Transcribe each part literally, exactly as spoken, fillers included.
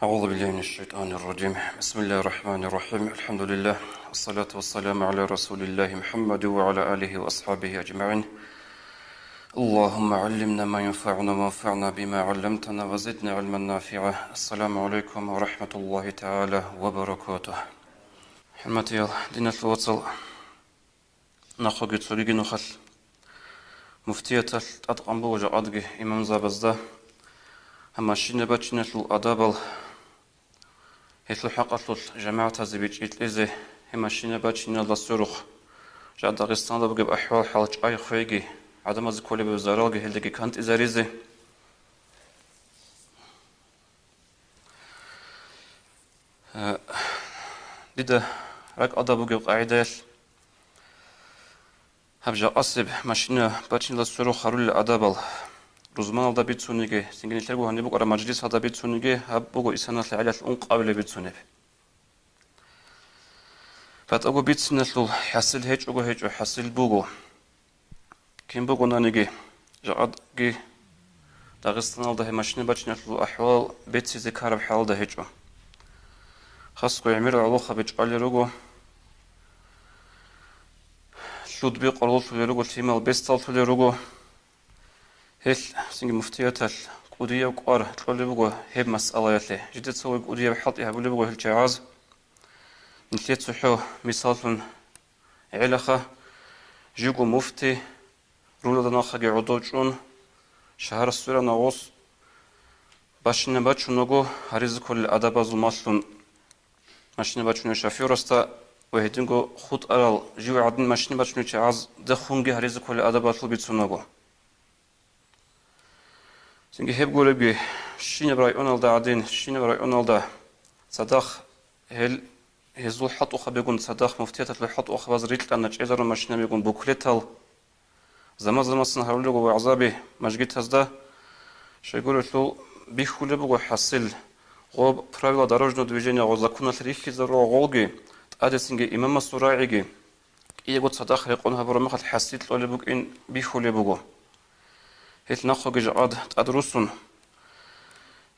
أعوذ بالله من الشيطان الرجيم. بسم الله الرحمن الرحيم. الحمد لله. والصلاة والسلام على رسول الله محمد وعلى آله وأصحابه أجمعين. اللهم علمنا ما ينفعنا وانفعنا بما علمتنا وزدنا علما نافعا. السلام عليكم ورحمة الله تعالى وبركاته. ХӀурматиял диналъул вацал, нахъеги цогиги нухалъ муфтияталъ тӀадкъан буго жакъадги имамзабазда гьаб машина бачиналъул адабал, гьелъул хӀакъалъулъ жамагӀатазе бичӀчӀи кьезе, гьеб машина бачиналда сверухъ жакъа Дагъистанда бугеб ахӀвал-хӀал чӀвай-хъвейги, гӀадамазе кколеб заралги гьелдаги кантӀизаризе. Э, дида ракӀалда бугеб къагӀидаялъ, гьаб жакъасеб машина бачиналда сверухъ гьарулел адабал рузманалда бицуниги, цинги нилъерго гьаниб букӀараб мажлисалда бицуниги, гьаб буго исаналъе гӀелалъ ункъабилеб бицунеб. БатӀаго бициналъул хӀасил гьечӀого-гьечӀо, хӀасил буго. Кин бугонаниги, жакъаги Дагъистаналда гьеб машина бачиналъул ахӀвал бецизе ккараб хӀалалда гьечӀо. Хасго гӀемерал гӀолохъаби чӀвалел руго, лъудби къороллъулел руго, лъимал бесдаллъулел руго. Гьелъ цинги муфтияталъ кӀудияб кӀвар кьолеб буго гьеб масъалаялъе. Жидеца цо кӀудияб хӀалтӀи гьабулеб буго гьел чагӀаз. Нилъее цохӀо мисаллъун гӀелаха, живго муфти, рулалда нахъаги гӀодов чӀун, шагьар сверана гъос, машина бачунаго гьаризе кколел адабазул малъун машина бачунев шофёрасда ва гьединго хутӀарал жив гӀадин машина бачунев чагӀазда хунги гьаризе кколел адабалъул бицунаго. Цинги гьеб гуребги, щинаб районалда гӀадин, щинаб районалда цадахъ гьел, гьезул хӀалтӀухъабигун, цадахъ муфтияталъул хӀалтӀухъабаз рикьана чӀезарун машинабигун буклетал, заман-заманаялъ гьарулел руго вагӀзаби мажгитазда, щайгурелъул бихьулеб буго хӀасил, гъоб правила дорожного движения гъо законалъ рихьизарула гъолги, тӀадецинги имамасул рагӀиги, кӀиего цадахъ рекъон гьабураб мехалъ хӀасил кьолеб букӀин бихьулеб буго. Гьелъ нахъеги жакъад тӀад руссун,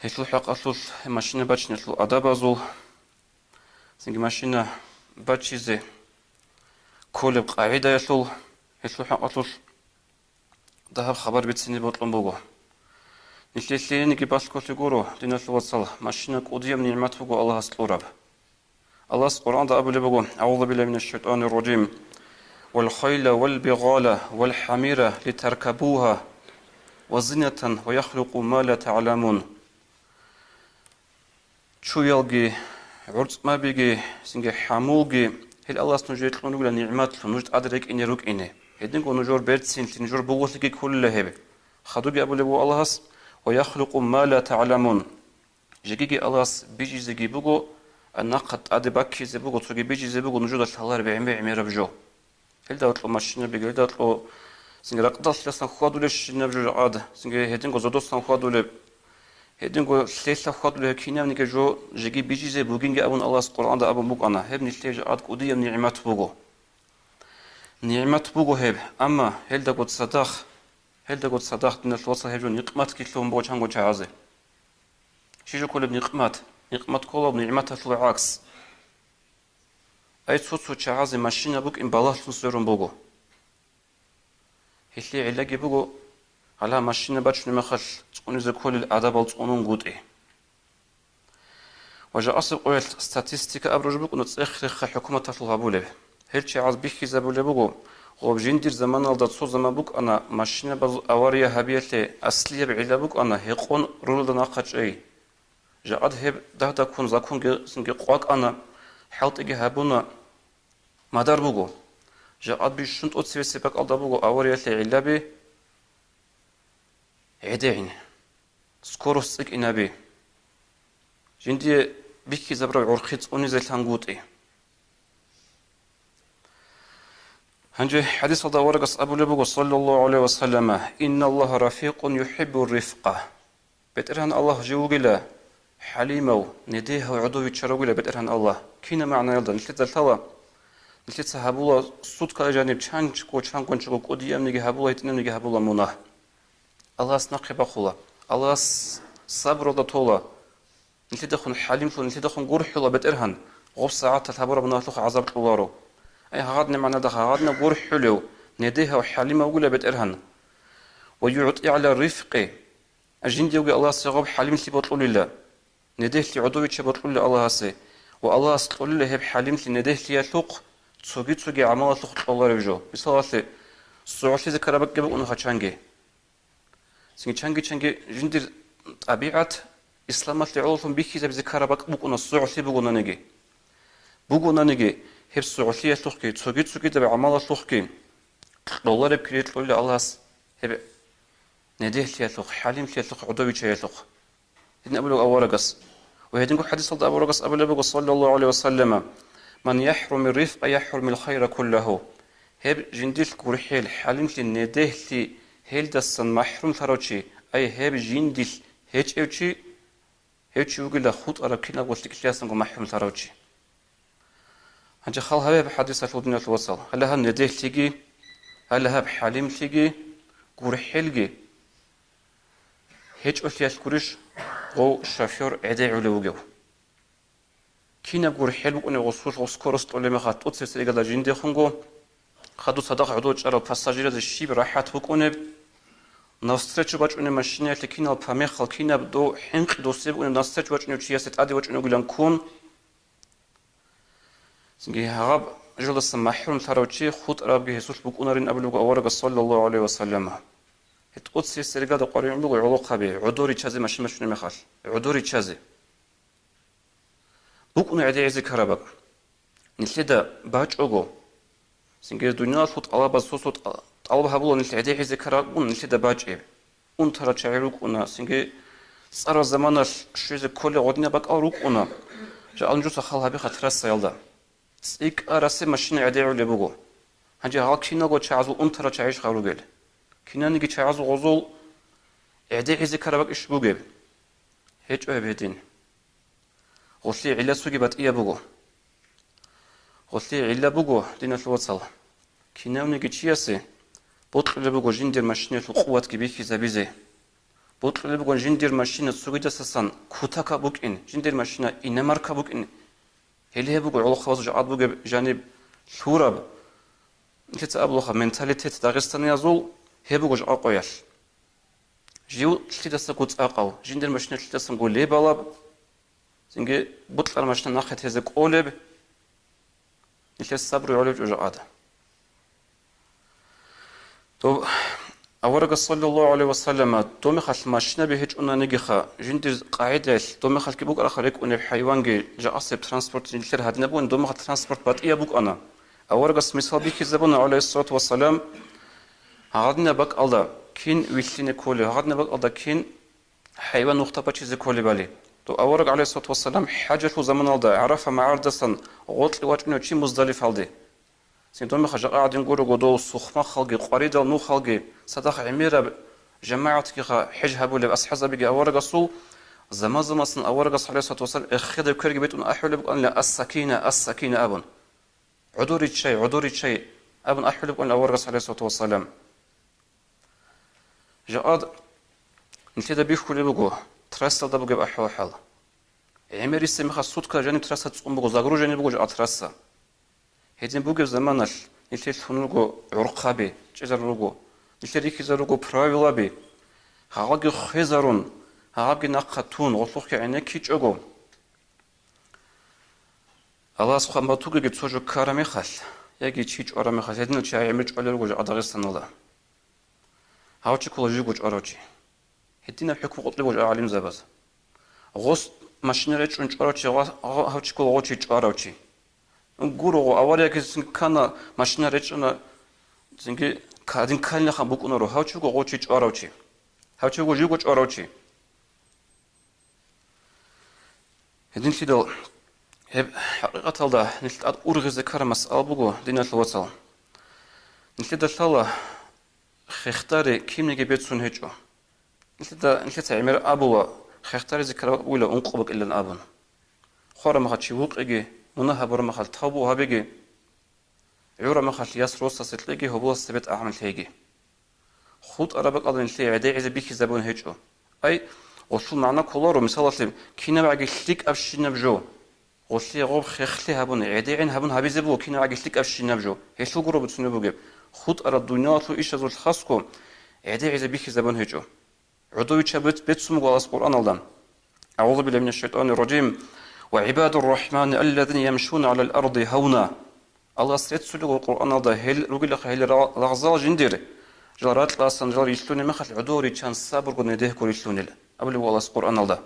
гьелъул хӀакъалъулъ машина бачиналъул адабазул, цинги машина бачизе кколеб къагӀидаялъул, гьелъул хӀакъалъулъ дагьаб хабар бицине бокьун буго. Нилъее лъиениги балъголъи гуро, диналъул вацал, машина кӀудияб нигӀмат буго Аллагьас кьураб. Аллагьас Къуръанда абулеб буго: «أعوذ بالله من الشيطان الرجيم. والخيل والبغال والحمير لتركبوها وزينة ويخلق ما لا تعلمون». Чуялги, гӀурцӀмабиги, цинги хӀамулги, гьел Аллагьас нужее кьун ругила нигӀматлъун, нуж тӀад рекӀине рукӀине. Гьединго нужер берцинлъи, нужер буголъиги кколила гьеб. Хадуги абулеб буго Аллагьас: «ويخلق ما لا تعلمون». Жегиги Аллагьас бижизеги буго, а нахъа тӀаде баккизе буго, цоги бижизе буго нужеда лъалареб гӀемер-гӀемераб жо. Гьелда кьо машинабиги, гьелда кьо цинги ракъдалъиласан хьвадулебщинаб жо жакъад, цинги гьединго зодосан хьвадулеб, гьединго лъелъа хьвадулеб гьеб кинабниги жо жеги бижизе бугинги абун Аллагьас Къуръанда абун букӀана, гьеб нилъее жакъад кӀудияб нигӀмат буго. НигӀмат буго гьеб, амма гьелдаго цадахъ, гьелдаго цадахъ, диналъул вацал, гьеб жо никъматги лъугьун буго чанго чагӀазе. Щиб жо кколеб никъмат? Никъмат ккола нигӀматалъул гӀакс. Ай, цо-цо чагӀазе машина букӀин балагьлъун сверун буго. Гьелъие гӀиллаги буго, гьале машина бачунеб мехалъ цӀунизе кколел адабал цӀунунгутӀи. Ва жакъасеб къоялъ статистика абураб жо букӀуна цӀех-рехха хӀукуматалъул гьабулеб. Гьел чагӀаз бихьизабулеб буго, гъоб жиндир заманалда цо заман букӀана машинабазул авария гьабиялъе аслияб гӀилла букӀана гьекъон рулалда нахъа чӀей. Жакъад гьеб дагь-дагьккун законги къвакӀана, хӀалтӀиги гьабуна, мадар буго. Жакъад бищун тӀоцебесеб бакӀалда буго авариялъе гӀиллаби гӀедегӀин, скорость цӀикӀкӀинаби, жиндие бихьизабураб гӀурхъи цӀунизе лъангутӀи. Гьанже хӀадисалда аварагас абулеб буго, саллаллагьу гӀалайгьи ва саллама: «Инналлагьа рафикъун юхӀиббур рифкъа». БетӀергьан Аллагь жив вугила хӀалимав, недегьав, гӀодов виччарав вугила БетӀергьан Аллагь. Кинаб магӀнаялда? Нилъеца лъала, нилъеца гьабула суткаялда жаниб чанчго, чангунчго кӀудиябниги гьабула, гьитӀинабниги гьабула мунагь. Аллагьас нахъе бахъула. Аллагьас сабралда тола. Нилъедехун хӀалимлъун, нилъедехун гурхӀула БетӀергьан, гъоб сагӀаталъ гьабураб мунагьалъухъ гӀазаб кьоларо. Ай, гьагъадни магӀнадаха, гьагъадни гурхӀулев, недегьав, хӀалимав вугила БетӀергьан. Ва югӀти гӀала рифкъи, жиндиевги Аллагьасе гъоб хӀалимлъи бокьулила, недегьлъи гӀодовича бокьулила Аллагьасе, ва Аллагьас кьолила гьеб хӀалимлъи недегьлъиялъухъ, цоги-цоги гӀамалалъухъ кьоларев жо. Мисалалъе, согӀлъизе ккараб бакӀги букӀуна гьачанги. Цинги чанги-чанги жиндир тӀабигӀат исламалъе гӀололъун бихьизабизе ккараб бакӀ букӀуна, согӀлъи бугонаниги. Бугонаниги, гьеб согӀлъиялъухъги, цоги-цогидаб гӀамалалъухъги кьолареб кири кьолила Аллагьас гьеб недегьлъиялъухъ, хӀалимлъиялъухъ, гӀодовичаялъухъ. Гьедин абулеб аварагас. Ва гьединго хӀадисалда аварагас абулеб буго, саллаллагьу гӀалайгьи ва саллама: «Ман яхӀруми рифкъа, яхӀрумил хайра куллагьу». Гьеб жиндилъ гурхӀел, хӀалимлъи, недегьлъи гьелдасан махӀрумлъарав чи, ай гьеб жиндилъ гьечӀев чи, гьев чи вугила хутӀараб кинабго лъикӀлъиясанго махӀрумлъарав чи. Гьанже хал гьаве гьаб хӀадисалъул, диналъул вацал. Гьале гьаб недегьлъиги, гьале гьаб хӀалимлъиги, гурхӀелги гьечӀолъиялъ гурищ гъов шофер гӀедегӀулев вугев? Кинаб гурхӀел букӀунеб гъусулъ, гъов скорость тӀолеб мехалъ, тӀоцебесеб иргаялда жиндехунго, хадуб цадахъ гӀодов чӀарал пассажиразе щиб рахӀат букӀунеб, навстречу бачӀунеб машинаялъе кинал помехал, кинаб дов хӀинкъи досие букӀунеб навстречу бачӀунев чиясе тӀаде вачӀунев вугилан ккун. Цинги гьаб жоялдаса махӀрумлъарав чи хутӀарабги гьесулъ букӀунарин абулеб буго аварагас, саллаллагьу гӀалайгьи ва саллама. Гьеб тӀоцебесеб иргаялда къваригӀун буго гӀолохъаби, гӀодор риччазе машин бачунеб мехалъ, гӀодор риччазе. БукӀуна гӀедегӀизе ккараб бакӀ. Нилъеда бачӀого, цинги дуниялалъул тӀалабаз сосо тӀа-, тӀалаб гьабула нилъ гӀедегӀизе ккараб бакӀ букӀуна нилъеда бачӀеб. Унтарал чагӀи рукӀуна, цинги цӀарал заманалъ щвезе кколел гъодинаб бакӀал рукӀуна. Жакъа нужеца хал гьабиха трассаялда. ЦӀикӀкӀарасеб машина гӀедегӀулеб буго. Гьанже гьал киналго чагӀазул унтарал чагӀищха ругел? Кинаниги чагӀазул гъозул гӀедегӀизе ккараб бакӀищ бугеб? ГьечӀо гьеб гьедин. Гъолъие гӀилла цоги батӀияб буго. Гъолъие гӀилла буго, диналъул вацал. Кинавниги чиясе бокьулеб буго жиндир машинаялъул къуватги бихьизабизе. Бокьулеб буго жиндир машина цогидасасан кутакаб букӀин, жиндир машина иномарка букӀин. Гьеле гьеб буго гӀолохъабазул жакъад бугеб жаниб лъураб, нилъеца абулаха, менталитет дагъистаниязул, гьеб буго жакъа къоялъ. Жив лъидасаго цӀакъав, жиндир машина лъидасанго лебалаб, цинги бокьараб машина нахъе тезе кӀолеб, нилъер сабру гӀолеб чӀужугӀада. Дов аварагас, саллаллагьу гӀалайгьи ва саллама, дов мехалъ машинаби гьечӀонанигиха, жиндир къагӀидаялъ дов мехалъги букӀараха рекӀунеб хӀайванги, жакъасеб транспорт нилъер гьадинаб бугин, дов мехалъ транспорт батӀияб букӀана. Аварагас мисал бихьизабуна, гӀалайгьиссалату вассалам, гьадинаб бакӀалда кин вилълъине кколеб, гьадинаб бакӀалда кин хӀайван нухда бачизе кколебали. Дов авараг, гӀалайгьиссалату вассалам, хӀажалъул заманалда ГӀарафа магӀардасан гъоркье вачӀунев чи Муздалифалде. Цин дов мехалъ жакъа гӀадин гурого, дов сухмахъалги, къваридал нухалги, цадахъ гӀемераб жамагӀатгиха хӀеж гьабулеб асхӀазабиги аварагасул, заман-заманаялъ аварагас, гӀалайгьиссалату вассалам, эхеде кверги бетӀун ахӀулеб букӀанила: «Ас-сакина, ас-сакина», – абун. «ГӀодор риччай, гӀодор риччай», – абун ахӀулеб букӀанила аварагас, гӀалайгьиссалату вассалам. Жакъад нилъеда бихьулеб буго трассалда бугеб ахӀвал-хӀал. ГӀемерисеб мехалъ суткаялда жаниб трасса цӀун буго, загруженный буго жакъа трасса. Гьедин бугеб заманалъ нилъер лъун руго гӀурхъаби, чӀезарун руго, нилъер рихьизарун руго правилаби, гьагъабги хвезарун, гьагъабги нахъа тун, гъолъухъги гӀенеккичӀого, Аллагьас хъван батугеги цо жо ккараб мехалъ, яги чи чӀвараб мехалъ, гьединал чи гӀемер чӀвалел руго жакъа Дагъистаналда. Гьав чи ккола живго чӀварав чи. Гьединаб хӀукму къотӀлеб буго гӀалимзабаз. Гъос машина речӀчӀун чӀварав чи, гъа-, гъа-, гьав чи ккола гъов чи чӀварав чи. Гуро, гъо, аварияги цин ккана, машина речӀчӀана, цинги ка-, гьадин кканилаха букӀунаро, гьав чи вуго гъов чи чӀварав чи. Гьав чи вуго живго чӀварав чи. Гьединлъидал гьеб хӀакъикъаталда нилъ тӀад ургъизе ккараб масъала буго, диналъул вацал. Нилъеда лъала хехтари кинниги бецун гьечӀо. Нилъеда, нилъеца гӀемер абула, хехтаризе ккараб бакӀ бугила ункъо бакӀилан абун. Хвараб мехалъ чи вукъеги, мунагь гьабураб мехалъ тавбу гьабеги, гӀураб мехалъ яс росасе кьеги, гьоболас цебе тӀагӀам лъеги. ХутӀараб бакӀалда нилъее гӀедегӀизе бихьизабун гьечӀо. Ай, Гъолъул магӀна кколаро, мисалалъе, кинабгӀаги лъикӀабщинаб жо. Гъолъие гъоб хехлъи гьабун, гӀедегӀин гьабун гьабизе буго кинабгӀаги лъикӀабщинаб жо. Гьелъул гуро буцунеб бугеб. ХутӀараб дуниялалъул ишазул хасго гӀедегӀизе бихьизабун гьечӀо. ГӀодовичаб бец-, бецун буго Аллагьас Къуръаналда: «АгӀузу биллагьи минаш шайтӀанир ражим. Ва гӀибадур рахӀмани аллазина ямшуна гӀалал арди гьавна». Аллагьас реццулего Къуръаналда гьел ругелаха гьел ра-, лагъзал жиндир, жал ракьасан, жал рилълъунеб мехалъ гӀодов риччан сабурго недегьго рилълъунел, абулеб буго Аллагьас Къуръаналда.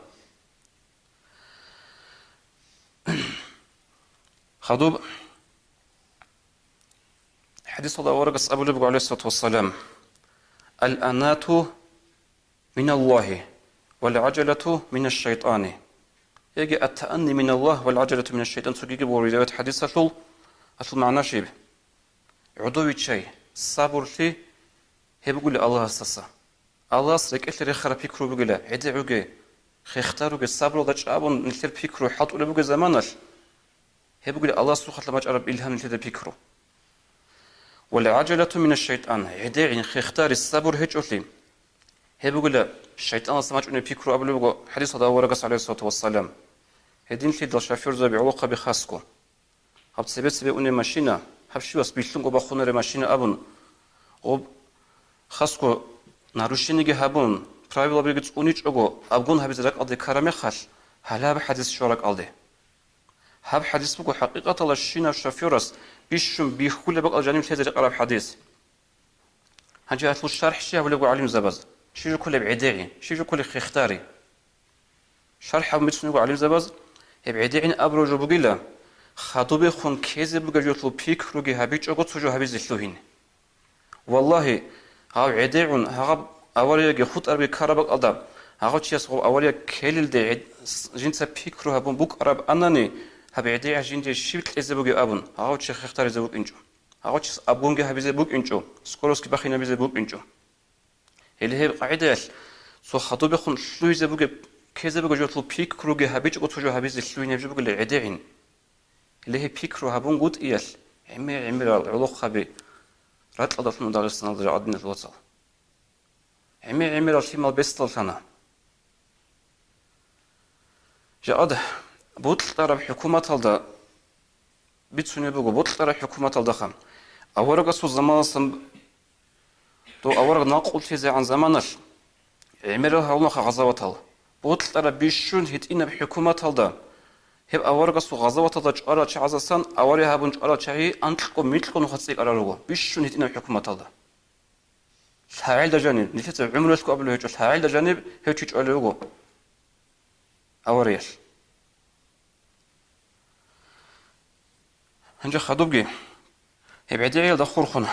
Хадуб хӀадисалда аварагас абулеб буго, гӀалайгьиссалату вассалам: «Ал-анату миналлагьи, вал гӀажалату минаш шайтӀани». Яги «Ат-таанни миналлагь, вал гӀажалату минаш шайтӀан», цогиги буго риваят хӀадисалъул, гьалъул магӀна щиб? ГӀодовиччай, сабурлъи гьеб бугила Аллагьасдаса. Аллагьас рекӀелъе рехараб пикру бугила, гӀедегӀуге, хехдаруге, сабралда чӀабун нилъер пикру хӀалтӀулеб бугеб заманалъ, гьеб бугила Аллагьасухъалъа бачӀараб илгьам нилъеда пикру. «Вал гӀажалату минаш шайтӀан», гӀедегӀин, хехдари, сабур гьечӀолъи, гьеб бугила шайтӀаналъа бачӀунеб пикру абулеб буго хӀадисалда аварагас, гӀалайгьиссалату вассалам. Гьединлъидал шофёрзаби, гӀолохъаби хасго. Гьаб цебе-цебе унеб машина, гьаб щивас билълъунго бахъунареб машина абун, гъоб хасго нарушениги гьабун, правилабиги цӀуничӀого, абгун гьабизе ракӀалде ккараб мехалъ, гьалаб хӀадис щвараб ракӀалде. Гьаб хӀадис буго хӀакъикъаталда щинаб шофёрас бищун бихьулеб бакӀалда жаниб лъезе рекъараб хӀадис. Гьанже гьалъул шархӀ щиб гьабулеб буго гӀалимзабаз? Щиб жо кколеб гӀедегӀи? Щиб жо кколеб хехдари? ШархӀ гьабун бицунеб буго гӀалимзабаз, гьеб гӀедегӀин абураб жо бугила, хадубехун ккезе бугеб жолъул пикруги гьабичӀого цо жо гьабизе лъугьине. Валлагьи, гьав гӀедегӀун гьагъаб аварияги хутӀарабги ккараб бакӀалда, гьагъав чияс гъоб авария ккелелде гӀед-, с-, жинца пикру гьабун букӀарабани, гьаб гӀедегӀи жинде щиб кьезе бугеб абун, гьагъав чи хехдаризе вукӀинчӀо. Гьагъав чияс абгунги гьабизе букӀинчӀо, скоростги бахинабизе букӀинчӀо. Гьеле гьеб къагӀидаялъ, цо хадубехун лъугьизе бугеб, ккезе бугеб жолъул пикруги гьабичӀого цо жо гьабизе лъугьинеб жо бугила гӀедегӀин. Гьеле гьеб пикру гьабунгутӀиялъ, гӀемер-гӀемерал гӀолохъаби ракьалдалъун Дагъистаналда жагӀадиналъ вацал. ГӀемер-гӀемерал лъимал бесдаллъана. Жакъад бутӀараб хӀукуматалда бицунеб буго, бутӀараб хӀукуматалдаха. Аварагасул заманалъан дов авараг накъулъизегӀан заманалъ гӀемерал гьарулаха гъазаватал. БутӀараб бищун гьитӀинаб хӀукуматалда гьеб аварагасул гъазаваталда чӀварал чагӀазасан авария гьабун чӀварал чагӀи анкьго-микьго нухалъ цӀикӀкӀарал руго, бищун гьитӀинаб хӀукуматалда. ЛъагӀелда жаниб, нилъеца гӀумруялъго абулеб гьечӀо, лъагӀелда жаниб гьев чи чӀвалев вуго авариялъ. Гьанже хадубги, гьеб гӀедегӀиялда хурхун,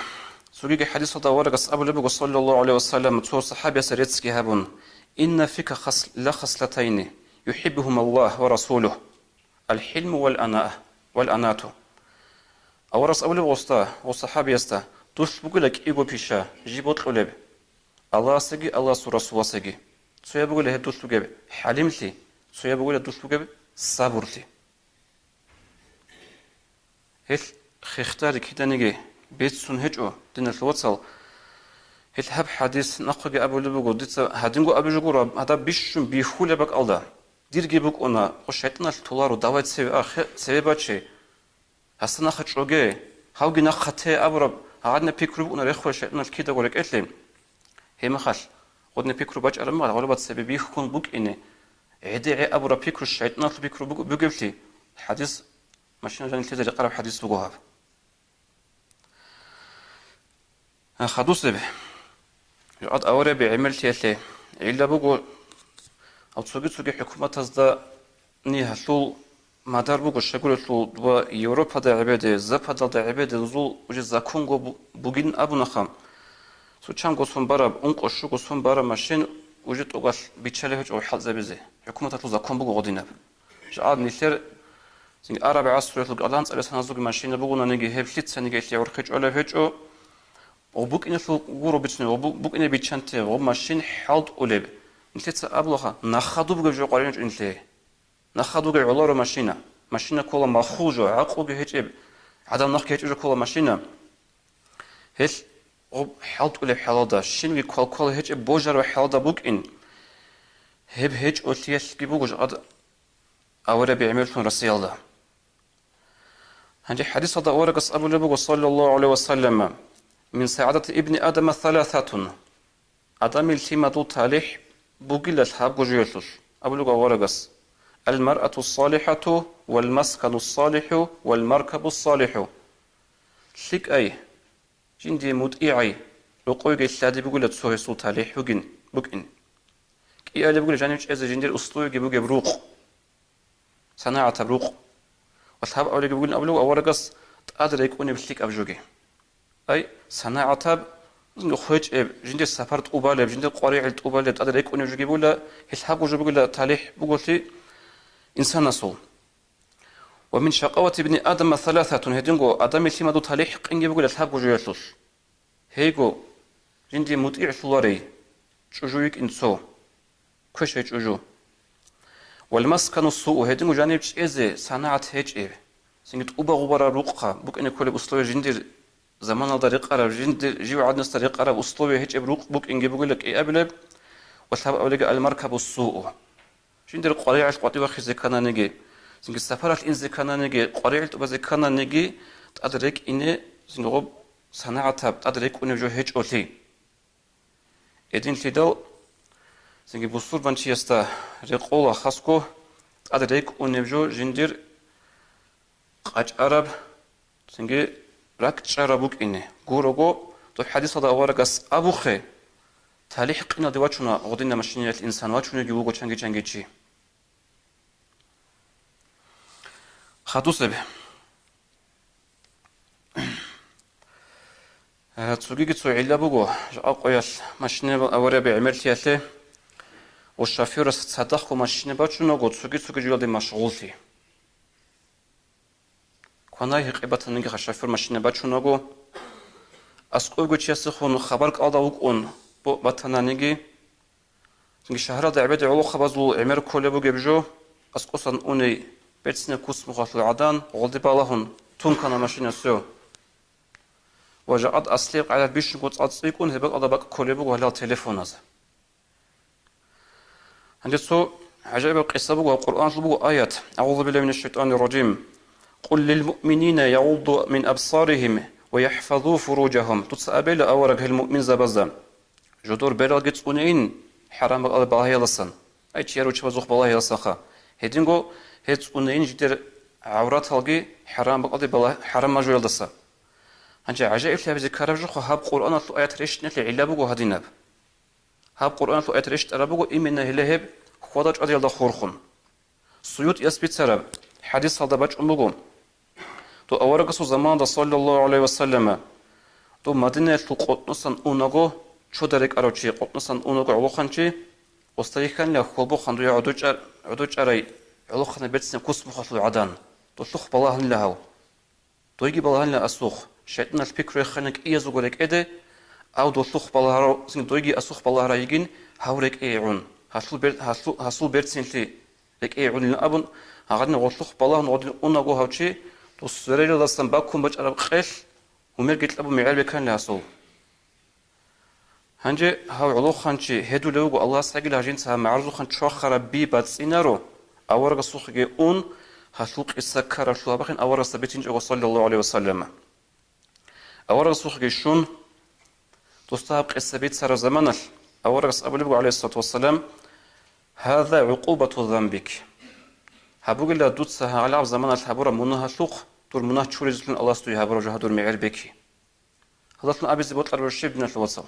цогиги хӀадисалда аварагас абулеб буго, саллаллагьу гӀалайгьи ва саллам, цо сахабиясе реццги гьабун: «Инна фика хас-, ла хаслатайни, юхӀиббугьумаллагь ва расулугь, ал-хӀилму вал-анаа, вал-анату». Аварагас абулеб гъосда, гъо сахабиясда: «Дулъ бугила кӀиго пиша, жиб бокьулеб, Аллагьасеги Аллагьасул Расуласеги. Цояб бугила гьеб дулъ бугеб хӀалимлъи, цояб бугила дулъ бугеб сабурлъи». Гьелъ хехдари киданиги беццун гьечӀо, диналъул вацал. Гьелъ гьаб хӀадис нахъеги абулеб буго, дица гьадинго абизе гуро, гьадаб бищун бихьулеб бакӀалда. Дирги букӀуна, хъу шайтӀаналъ толаро, давай цеве а, хе-, цеве баче. Гьасда нахъа чӀоге, гьавги нахъа те абураб гьадинаб пикру букӀуна рехула шайтӀаналъ кидаго рекӀелъе. Гьеб мехалъ, гъодинаб пикру бачӀараб мехалъ, гъолоба цебе бихьун букӀине, гӀедегӀи абураб пикру шайтӀаналъул пикру буг-, бугеблъи, хӀадис, машина жанилъезе рекъараб хӀадис буго гьаб. Хадусеб, жакъад аварияби гӀемерлъиялъе гӀилла буго, гьав цоги-цоги хӀукуматазда ни гьалъул мадар буго, щайгурелъул дуба Европада гӀебеде, Западалда гӀебеде дозул уже законго бу-, бугин абунаха. Цо чанго сон бараб, ункъо-щуго сон бараб машин уже тӀокӀалъ биччалеб гьечӀо хӀалтӀизабизе. ХӀукуматалъул закон буго гъодинаб. Жакъад нилъер цинги араб гӀасруялъул кӀаланцӀаби саназулги машина бугонаниги, гьеб лъицаниги гьелъие гӀорхъи чӀвалеб гьечӀо. Гъоб букӀиналъул гуро бицунеб, гъоб бу-, букӀине биччанте, гъоб машин хӀалтӀулеб. Нилъеца абулаха, нахъа дубгеб жо къваригӀинчӀо нилъее. Нахъа дугеб гӀоларо машина. Машина ккола махул жо, гӀакълуги гьечӀеб, гӀадамал нахъги гьечӀеб жо ккола машина. Гьелъ гъоб хӀалтӀулеб хӀалалда, щинги квалквал гьечӀеб божараб хӀалалда букӀин, Гьеб гьечӀолъиялъги буго жакъа аварияби гӀемерлъун Россиялда. Гьанже хӀадисалда аварагас абулеб буго, саллаллагьу гӀалайгьи ва саллама: «Мин сагӀадати ибни Адама саласатун». Адамил лъимадул талихӀ бугила лъабго жоялъулъ, абулеб буго аварагас: «Ал-маръату салихӀату, вал-маскану салихӀу, вал-маркабу салихӀу». ЛъикӀай, жиндие мутӀигӀай, рокъовеги лъади бугила цо гьесул талихӀ бугин, букӀин. КӀиабилеб бугила жанив чӀезе жиндир условияги бугеб рукъ, санагӀатаб рукъ. Ва лъабабилеги бугин абулеб аварагас тӀад рекӀунеб лъикӀаб жоги. Ай, санагӀатаб, хвечӀеб, жиндир сапар тӀубалеб, жиндир къваригӀел тӀубалеб, тӀад рекӀунеб жоги бугила, гьел лъабго жо бугила талихӀ буголъи инсанасул. «Ва мин шакъавати ибни Адама саласатун», гьединго Адамил лъимадул талихӀ къинги бугила лъабго жоялъулъ. Гьейго, жиндие мутӀигӀлъуларей, чӀужу йикӀин цо, квешай чӀужу. «Вал-маскану суу», гьединго жанив чӀезе санагӀат гьечӀеб, цинги тӀубагъубараб рукъа букӀине кколеб условия жиндир заманалда рекъараб, жиндир жив гӀадинасда рекъараб условия гьечӀеб рукъ букӀинги бугила кӀиабилеб, ва лъабабилеги: «Ал-маркабу суу». Жиндир къваригӀел къватӀив вахизе ккананиги, цинги сапаралъ инзе ккананиги, къваригӀел тӀубазе ккананиги, тӀад рекӀине, цинги гъоб санагӀатаб тӀад рекӀунеб жо гьечӀолъи. Гьединлъидал цинги бусурбанчиясда рекъола хасго тӀад рекӀунеб жо жиндир къачӀараб, цинги ракӀчӀараб букӀине. Гурого, доб хӀадисалда аварагас абухъе, талихӀ къиналде вачуна гъодинаб машинаялъ инсан, вачунеги вуго чанги-чанги чи. Хадусеб. Э, цогиги цо гӀилла буго, жакъа къоялъ машинаб аварияби гӀемерлъиялъе ва шофёрас цадахъго машина бачунаго, цоги-цоги жоялде машгъуллъи. Кванай гьекъи батаниги, шофёр машина бачунаго, аскӀовго чиясехун хабар кӀалда вукӀун бо-, батананиги, цинги шагьаралда гӀебеде гӀолохъабазул гӀемер кколеб бугеб жо, аскӀосан уней берцинаб кусмухъалъул гӀадан гъолде балагьун тункана машина, всё. Ва жакъад аслияб къайдат бищунго цӀацӀцӀикӀкӀун гьеб бакӀалда бакӀ кколеб буго гьалал телефоназ. Гьанже цо гӀажаибаб къиса буго, Къуръаналъул буго аят: «АгӀузу биллагьи минаш шайтӀанир ражим. Къул лил муъминина ягъудду мин абсаригьим ва яхӀфазу фуружагьум». Дуца абейила, авараг, гьел муъминзабазда: «Жодор бералги цӀунейин хӀарам бакӀалде балагьиялдасан». Ай, чияр руччабазухъ балагьиялдасанха. Гьединго гьез цӀунейин жидер гӀавраталги хӀарам бакӀалде бала-, хӀарам мажуялдаса. Гьанже гӀажаиблъи гьабизе ккараб жоха, гьаб Къуръаналъул аят рещтӀиналъе гӀилла буго гьадинаб. Гьаб Къуръаналъул аят рещтӀараб буго именно гьеле гьеб хьвада-чӀвадиялда хурхун. СуютӀияс бицараб хӀадисалда бачӀун буго, дов аварагасул заманалда, саллаллагьу гӀалайгьи ва саллама, дов Мадинаялъул къотӀносан унаго, чода рекӀарав чи, къотӀносан унаго гӀолохъанчи, оста йихьанила хьолбохъан дуе гӀодочӀар-, гӀодочӀарай гӀолохъанай берцинаб кусмухъалъул гӀадан, долъухъ балагьанила гьав. Дойги балагьанила асухъ, шайтӀаналъ пикру яхъана кӀиязулго рекӀеде, ав долъухъ балагьарав, дойги асухъ балагьарай йигин гьав рекӀее гӀун, гьалъул бер-, гьалъу-, гьасул берцинлъи рекӀее гӀунилан абун, гьагъадин гъолъухъ балагьун гъодин унаго гьав чи, дос сверарилалдасан баккун бачӀараб къелъ гьумерги кьабун мегӀер беканила гьасул. Гьанже гьав гӀолохъанчи гьедулев вуго, Аллагьас гьагила гьажинца гьаб магӀарузухъан чвахараб би бацӀцӀинаро, аварагасухъеги ун, гьалъул къиса ккараблъул гьабахъин аварагасда бицинчӀого, саллаллагьу гӀалайгьи ва саллама. Аварагасухъеги щун, досда гьаб къиса бицараб заманалъ, аварагас абулеб буго, гӀалайгьиссалату вассалам: «Гьаза гӀукъубату занбик». Гьаб бугила дуца гьалаб заманалъ гьабураб мунагьалъухъ дур мунагь чуризелъун Аллагьас дуе гьабураб жо гьадур мегӀер бекин. Гьалдалъун абизе бокьараб щиб, диналъул вацал?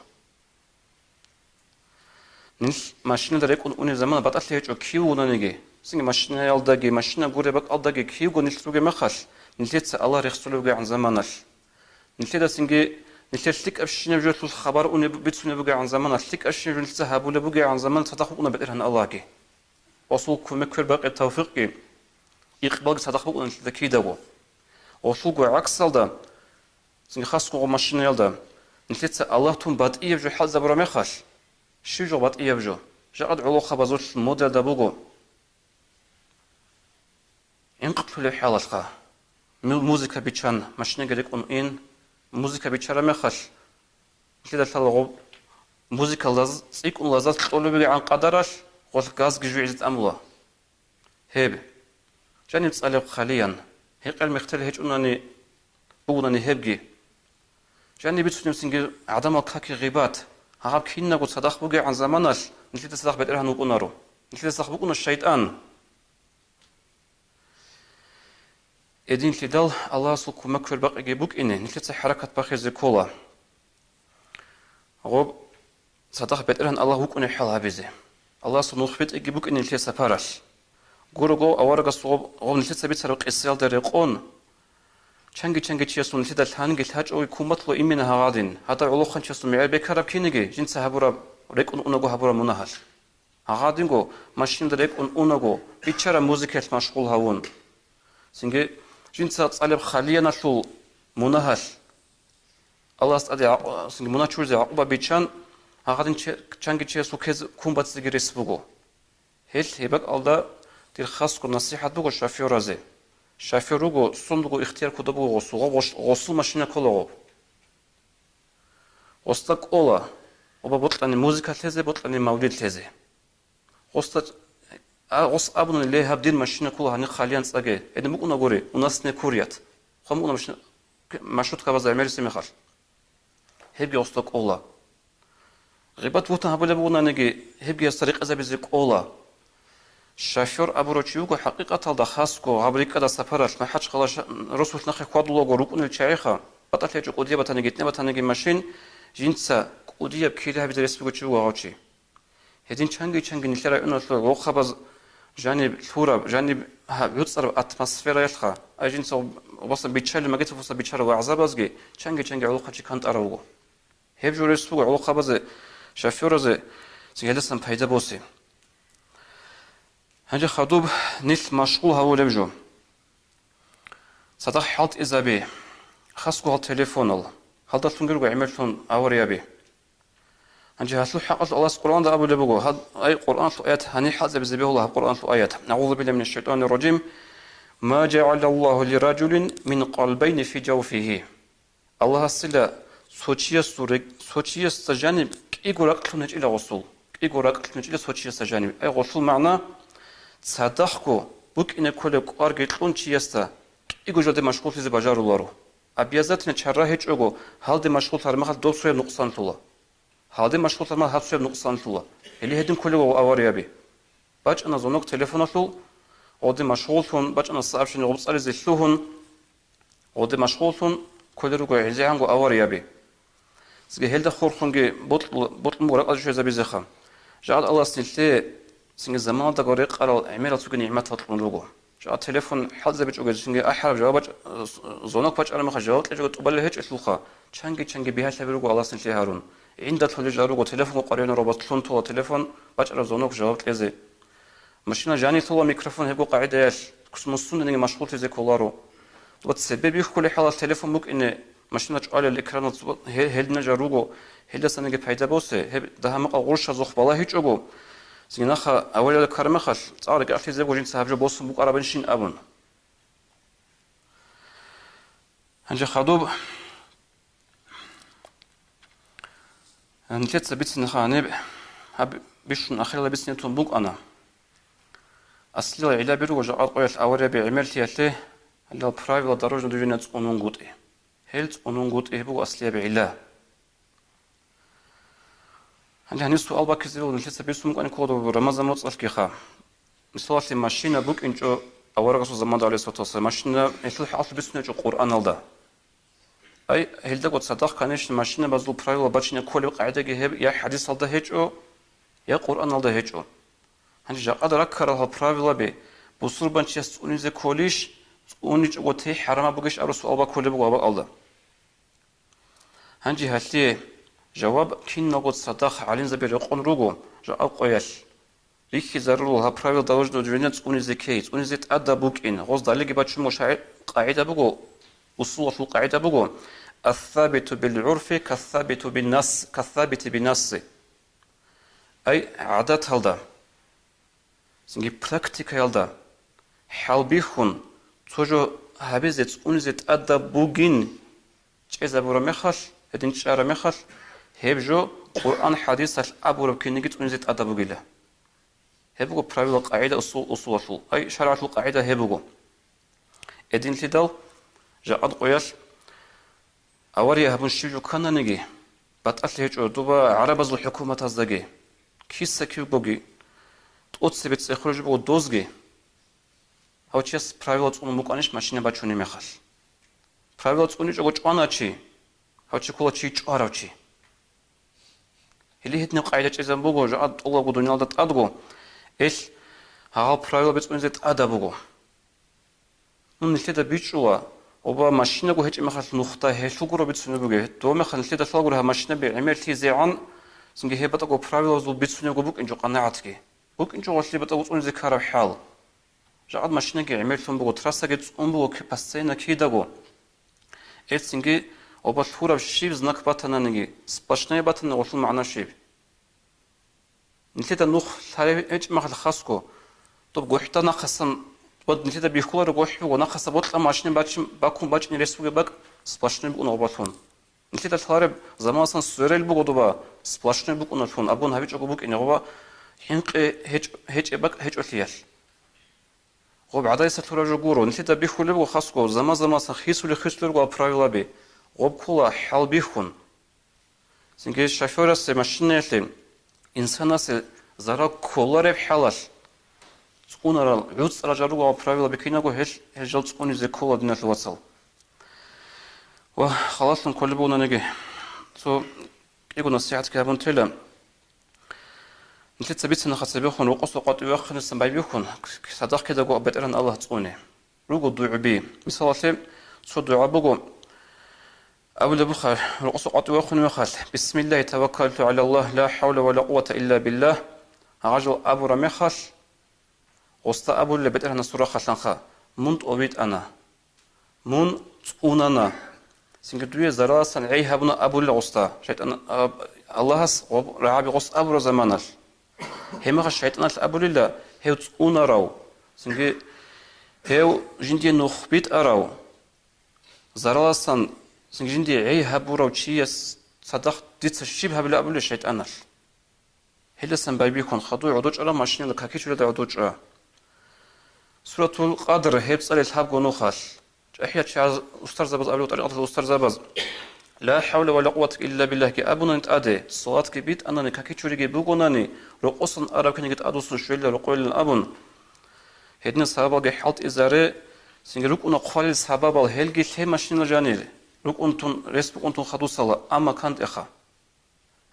Нилъ машиналда рекӀун унеб замана батӀалъи гьечӀо кив вугониги, цинги машинаялдаги, машина гуреб бакӀалдаги кивго нилъ ругеб мехалъ, нилъеца Аллагь рехсолеб бугегӀан заманалъ. Нилъеда цинги нилъер лъикӀабщинаб жоялъул хабар унеб, бицунеб бугегӀан заманалъ, лъикӀабщинаб жо нилъеца гьабулеб бугегӀан заманалъ цадахъ букӀуна БетӀергьан Аллагьги. Гъосул кумек квербакъи тавфикъги, икъбалги цадахъ букӀуна нилъеда кидаго. Гъолъулго гӀаксалда, цинги хасго гъо машинаялда, нилъеца Аллагь тун батӀияб жо хӀалтӀизабураб мехалъ, щиб жо батӀияб жо? Жакъад гӀолохъабазулъ модалда буго. ГӀинкъулъулеб хӀалалъха, му-, музыка биччан, машинаги рекӀун ин, музыка биччараб мехалъ, нилъеда лъала гъоб музыкалда лаз-, цӀикӀкӀун лаззат кьолеб бугегӀан къадаралъ, гъолъ газги жугӀизе тӀамула. Гьеб. Жаниб цӀалеб хъалиян. Гьекъел мехтел гьечӀунани бугунани гьебги. Жаниб бицунеб цинги гӀадамал каки гъибат. Гьаб кинабго цадахъ бугегӀан заманалъ нилъеда цадахъ бетӀергьан вукӀунаро. Нилъеда цадахъ букӀуна шайтӀан. Эдинлъидал Аллагьасул кумек квербакъиги букӀине, нилъеца хӀаракат бахизе ккола. Гъоб цадахъ бетӀергьан Аллагь вукӀунев хӀал гьабизе. Аллагьасул нух битӀиги букӀине нилъер сапаралъ. Гурого аварагас гъоб, гъоб нилъеца бицараб къисаялда рекъон, чанги-чанги чиясул нилъеда лъанги лъачӀоги куматлъо имина гьагъадин, гьадав гӀолохъанчиясул мегӀер бекараб киниги, жинца гьабураб, рекӀун унаго гьабураб мунагьалъ. Гьагъадинго машинда рекӀун унаго, биччараб музыкаялъ машгъул гьавун. Цинги жинца цӀалеб хъалияналъул мунагьалъ. Аллагьас тӀаде гӀакъу-, цинги мунагь чуризе гӀакъуба биччан, гьагъадин че-, чанги чиясул ккезе ккун бацӀцӀиги рес буго. Гьел гьеб бакӀалда дир хасго насихӀат буго шофёразе. Шофёр руго, сундуго ихтияр кодоб буго гъосул, гъо-, гъос-, гъосул машина ккола гъоб. Гъосда кӀола, оба бокьани музыка лъезе, бокьани мавлид лъезе. Гъосда, а, гъос абуни, ле, гьаб дир машина ккола гьаниб хъалиян цӀаге. Гьедин букӀунагури, у нас не курят. Хъван букӀуна машина, маршруткабазда гӀемерисеб мехалъ. Гьебги гъосда кӀола. Гъибат-бугьтан гьабулеб бугонаниги, гьебги гьесда рекъезабизе кӀола. Шофёр абурав чи вуго хӀакъикъаталда хасго гьаб рикӀкӀада сапаралъ, МахӀачхъала ша-, росулъ нахъе хьвадулаго рукӀунел чагӀиха, батӀалъи гьечӀо кӀудияб батаниги, гьитӀинаб батаниги машин, жинца кӀудияб кири гьабизе рес бугев чи вуго гьав чи. Гьедин чанги-чанги нилъер районалъул гӀолохъабаз жаниб лъураб, жаниб гьа-, гӀуцӀараб атмосфераялъха, ай жинца об-, обасан биччалел магицафуса биччараб вагӀзабазги чанги-чанги гӀолохъанчи кантӀарав вуго. Гьеб жо рес буго гӀолохъабазе, шофёразе цин гьелдасан пайда босе. Гьанже хадуб нилъ машгъул гьавулеб жо. Цадахъ хӀалтӀизаби, хасго гьал телефонал, гьалдалъунги руго гӀемерлъун аварияби. Гьанже гьалъул хӀакъалъулъ Аллагьас Къуръанда абулеб буго, гьаб-, ай, Къуръаналъул аят гьаниб хӀалтӀизабизе бегьула гьаб Къуръаналъул аят. АгӀузу биллагьи минаш шайтанир ражим. Ма жагӀалаллагьу лиражулин мин къалбайни фи жавфигьи. Аллагьасила цо чиясул рекь-, цо чиясда жаниб кӀиго ракӀлъун гьечӀила гъосул. КӀиго ракӀлъун гьечӀила цо чиясда жаниб. Ай, гъолъул магӀна, цадахъго букӀине кколеб кӀварги кьун чиясда кӀиго жалде машгъуллъизе бажаруларо. Обязательно чара гьечӀого, гьалде машгъуллъараб мехалъ доб цояб нукъсанлъула. Гьалде машгъуллъараб мехалъ гьаб цояб нукъсанлъула. Гьеле гьедин кколего аварияби. БачӀана звонок телефоналъул, гъоде машгъуллъун, бачӀана сообщение гъубцӀализе лъугьун, гъоде машгъуллъун кколел руго гьезегӀанго аварияби. Цинги гьелда хурхунги бокьу-, бокьун буго ракӀалде щвезабизеха. Жагьад Аллагьас нилъее цинги заманалдаго рекъарал гӀемерал цоги нигӀматал кьун руго. Жагьад телефон хӀалтӀизабичӀого цинги ахӀараб жаваб бач-, звонок бачӀараб мехалъ жаваб кьечӀого тӀубалел гьечӀелъулха, чанги-чанги бигьалъаби руго Аллагьас нилъее гьарун. ГӀинда лъолел жал руго, телефонго къваригӀунеб робот лъун тола телефон бачӀараб звонок жаваб кьезе. Машина жанилъула микрофон гьебго къагӀидаялъ кусмусунданиги машгъуллъизе кколаро. Ва цебе бихьулеб хӀалалъ телефон букӀине, машина чӀвалел экранал цо-, гье-, гьелдинал жал руго, гьелдасаниги пайда босе, гьеб дагьа-макъал гъурщазухъ балагьичӀого, цинги нахъа аварияда ккараб мехалъ, цӀакъ рекӀелъизего жинца гьаб жо босун букӀарабанщин абун. Гьанже хадуб нилъеца бицинаха гьаниб, гьаб бищун ахиралда бицине тун букӀана. Аслиял гӀилла бирго жакъа къоялъ аварияби гӀемерлъиялъе, гьалал правила дорожного движения цӀунунгутӀи. Гьел цӀунунгутӀи гьеб буго аслияб гӀилла. Гьанже гьаниб суал баккизе буго, нилъеца бицун букӀани ккола Рамазан моцӀалъгиха. Мисалалъе, машина букӀинчӀо аварагасул заманда, гӀалайгьиссалату вассалам, машина гьелъул хӀакъалъулъ бицунечӀо Къуръаналда. Ай, гьелдаго цадахъ, конечно, машинабазул правила бачине кколеб къагӀидаги гьеб я хӀадисалда гьечӀо, я Къуръаналда гьечӀо. Гьанже жакъа раккарал гьал правилаби бусурбанчияс цӀунизе кколищ, цӀуничӀого тей хӀарамаб бугищ абураб суал баккулеб буго гьаб бакӀалда. Гьанже гьалъие жаваб киналго цадахъ гӀалимзаби рекъон руго жакъа къоялъ. Рихьизарулел гьаб правила дорожного движения цӀунизе ккей, цӀунизе тӀадаб букӀин. Гъоз далилги бачун буго, шаргӀи къагӀида буго, усулалъул къагӀида буго: «Ас-сабиту бил-гӀурфи кас-сабиту бин-нас, кас-сабити бин-насси». Ай, гӀадаталда, цинги практикаялда хӀалбихьун, цо жо гьабизе цӀунизе тӀадаб бугин чӀезабураб мехалъ, гьедин чӀараб мехалъ, гьеб жо Къуръан-хӀадисалъ абураб кинниги цӀунизе тӀадаб бугила. Гьеб буго правила, къагӀида, усул, усулалъул. Ай, шаргӀалъул къагӀида гьеб буго. Эдинлъидал жакъад къоялъ авария гьабун щиб жо ккананиги, батӀалъи гьечӀо доба гӀарабазул хӀукуматаздаги, киса-кивгоги, тӀоцебе цӀехолеб жо буго дозги, гьав чияс правила цӀунун букӀанищ машина бачунеб мехалъ? Правила цӀуничӀого чӀвана чи, гьав чи ккола чи чӀварав чи. Гьеле гьединаб къагӀида чӀезабун буго жакъа тӀолабго дуниялда тӀадго, эл гьагъал правила бицунезе тӀадаб буго. Ну, нилъеда бичӀчӀула, оба машинаго гьечӀеб мехалъ нухда гьелъул гуро бицунеб бугеб. Дов мехалъ нилъеда лъалгури гьаб машинаби гӀемерлъизегӀан, цинги гьеб батӀаго правилазул бицунебго букӀинчӀо къанагӀатги. БукӀинчӀо гъолъи батӀа уцӀунизе ккараб хӀал. Жакъад машинаги гӀемерлъун буго, трассаги цӀун буго, ки-, постоянно кидаго. Гьелцинги оба лъураб щиб знак батананиги, сплошная батани гъолъул магӀна щиб? Нилъеда нух лъалеб гьечӀеб мехалъ хасго, доб гохӀда нахъасан, ва нилъеда бихьулареб гохӀ буго, нахъаса бокьа машина бачин, бакун бачӀине рес бугеб бакӀ сплошной букӀун гъобалъун. Нилъеда лъалареб заманалъан сверел буго доба сплошной букӀуналъун абун гьабичӀого букӀине гъоба хӀинкъи гьечӀ-, гьечӀеб бакӀ гьечӀолъиялъ. Гъоб гӀадайса лъураб жо гуро, нилъеда бихьулеб буго хасго, заман-заманалъан хисули-хисулел руго правилаби, гъоб ккола хӀалбихьун. Цинги шофёрасе машинаялъе инсанасе зарал кколареб хӀалалъ цӀунарал гӀуцӀрал жал руго правилаби кинаго гьел, гьел жал цӀунизе ккола, диналъул вацал. Ва халалъун кколеб бугонаниги, цо кӀиго насихӀатги гьабун тела. Нилъеца бицана хъацабехун рокъоса къватӀив вахъинасан байбихьун, цадахъ кидаго БетӀергьан Аллагь цӀуне. Руго дугӀби. Мисалалъе, цо дугӀа буго, абулеб буха, рокъоса къватӀив вахъун мехалъ: «Бисмиллагьи таваккалту гӀала Аллагь, ла хӀавла ва ла къуввата илла биллагь», гьагъажал абураб мехалъ, гъосда абулеб БетӀергьанасул рахъалъанха: «Мун тӀовитӀана». Мун цӀунана. Цинги дуе зараласан гӀей гьабуна абулила гъосда. ШайтӀан, а, Аллагьас гъоб-, рагӀаби гъос абураб заманалъ. Гьебмехалъ шайтӀаналъ абулила гьев цӀунарав. Цинги гьев жиндие нух битӀарав. Зараласан цинги жиндие гӀей гьабурав чияс цадахъ дица щиб гьабила абулила шайтӀаналъ. Гьелдасан байбихьун хадуй гӀодочӀараб машиналда какичулелда гӀодочӀа. Суратул Къадр гьеб цӀалел лъабго нухалъ. ЧӀахӀиял чагӀаз устарзабаз абулеб, тӀарикъаталъул устарзабаз: «Ла хӀавла ва ла къуввата илла биллагьги» абунани тӀаде, салатги битӀанани, какичуриги бугонани, рокъосан араб киниги тӀадвуссун щвелла рокъойилан абун. Гьединал сабабалги хӀалтӀизаре, цинги рукӀуна хъвалел сабабал, гьелги лъе машинал жанир, рукӀунтун, рес букӀунтун хадусала, амма кантӀеха.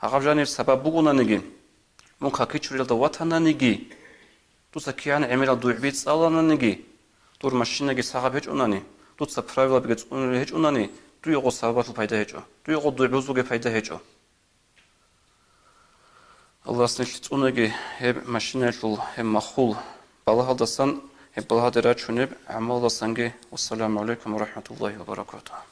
Гьагъаб жанир сабаб бугонаниги, мун какичурелда ватананиги, дуца кигӀан гӀемерал дугӀби цӀалананиги, дур машинаги сагъаб гьечӀонани, дуца правилабиги цӀунулел гьечӀонани, дуе гъо сабабалъул пайда гьечӀо, дуе гъо дугӀбузулги пайда гьечӀо. Аллагьас нилъ цӀунаги гьеб машинаялъул гьеб махул балагьалдасан, гьеб балагьалде рачунеб гӀамалалдасанги. Вассаламу гӀалайкум ва рахӀматуллагьи ва баракатугьу.